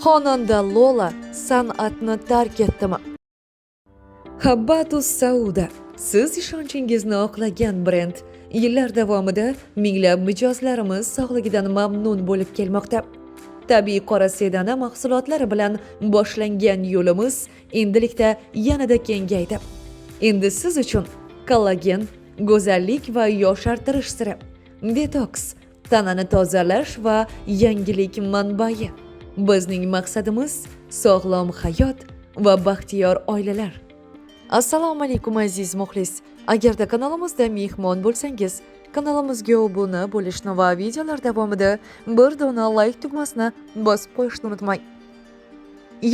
Xonanda Lola san'atni tark etdimi? Habbatus Sauda — siz ishonchingizni oqlagan brend. Yillar davomida minglab mijozlarimiz sog'ligidan mamnun bo'lib kelmoqda. Tabiiy qora sedana mahsulotlari bilan boshlangan yo'limiz endilikda yanada kengaydi. Endi siz uchun kollagen, go'zallik va yoshartirish siri, detoks, tanani tozalash va yangilik manbai. Bizning maqsadimiz sog'lom hayot va baxtiyor oilalar. Assalomu alaykum, aziz muxlis. Agarda kanalimizda mehmon bo'lsangiz, kanalimizga obuna bo'lishni va videolar davomida bir dona layk tugmasini bosib qo'yishni unutmang.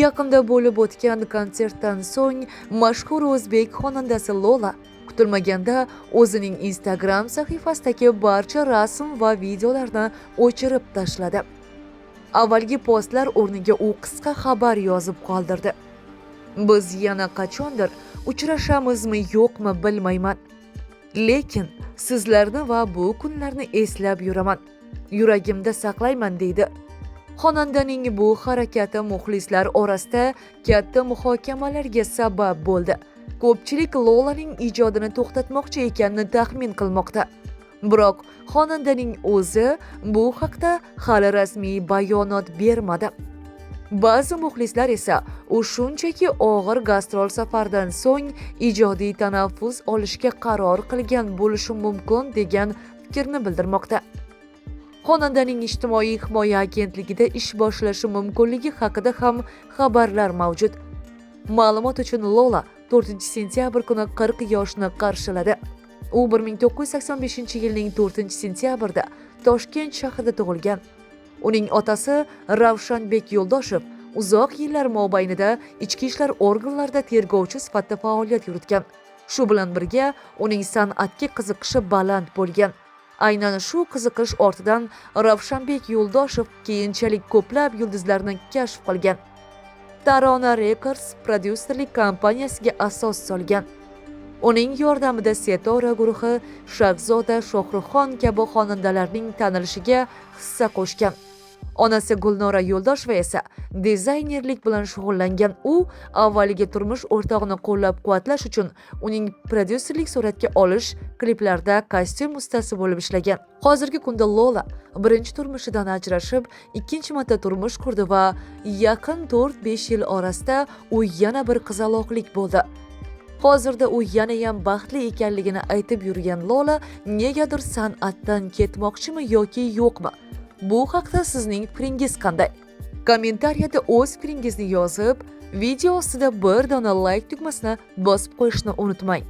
Yaqinda bo'lib o'tgan konsertdan so'ng mashhur o'zbek xonandasi Lola kutilmaganda o'zining Instagram sahifasidagi barcha rasm va videolarni o'chirib tashladi. Avvalgi postlar o'rniga u qisqa xabar yozib qoldirdi: "Biz yana qachondir uchrashamizmi, yo'qmi, bilmayman. Lekin sizlarni va bu kunlarni eslab yuraman. Yuragimda saqlayman", deydi. Xonandaning bu harakati muxlislar orasida katta muhokamalarga sabab bo'ldi. Ko'pchilik Lolaning ijodini to'xtatmoqchi ekanini taxmin qilmoqda. Biroq xonandaning o'zi bu haqda hali rasmiy bayonot bermadi. Ba'zi muxlislar esa u shunchaki og'ir gastrol safardan so'ng ijodiy tanaffus olishga qaror qilgan bo'lishi mumkin degan fikrni bildirmoqda. Xonandaning ijtimoiy himoya agentligida ish boshlashi mumkinligi haqida ham xabarlar mavjud. Ma'lumot uchun, Lola 4 sentyabr kuni 40 yoshni qarshiladi. U 1985 yilning 4 sentyabrida Toshkent shahrida tug'ilgan. Uning otasi Ravshanbek Yo'ldoshev uzoq yillar mobaynida ichki ishlar organlarida tergovchi sifatida faoliyat yuritgan. Shu bilan birga uning san'atga qiziqishi baland bo'lgan. Aynan shu qiziqish ortidan Ravshanbek Yo'ldoshev keyinchalik ko'plab yulduzlarni kashf qilgan. Tarona Records prodyuserlik kompaniyasiga asos solgan. Uning yordamida Setora guruhi, Shahzoda, Shohruxxon kabi xonandalarning tanilishiga hissa qo'shgan. Onasi Gulnora Yo'ldosheva esa dizaynerlik bilan shug'ullangan. U avvaliga turmush o'rtog'ini qo'llab-quvvatlash uchun uning prodyuserlik, suratga olish, kliplarda kostyum ustasi bo'lib ishlagan. Hozirgi kunda Lola birinchi turmushidan ajrashib, ikkinchi marta turmush qurdi va yaqin 4-5 yil orasida u yana bir qizaloqlik bo'ldi. Hozirda u yanayam baxtli ekanligini aytib yurgan Lola negadir san'atdan ketmoqchimi yoki yo'qmi? Bu haqda sizning fikringiz qanday? Kommentariyada o'z fikringizni yozib, video ostida bir dona layk tugmasini bosib qo'yishni unutmang.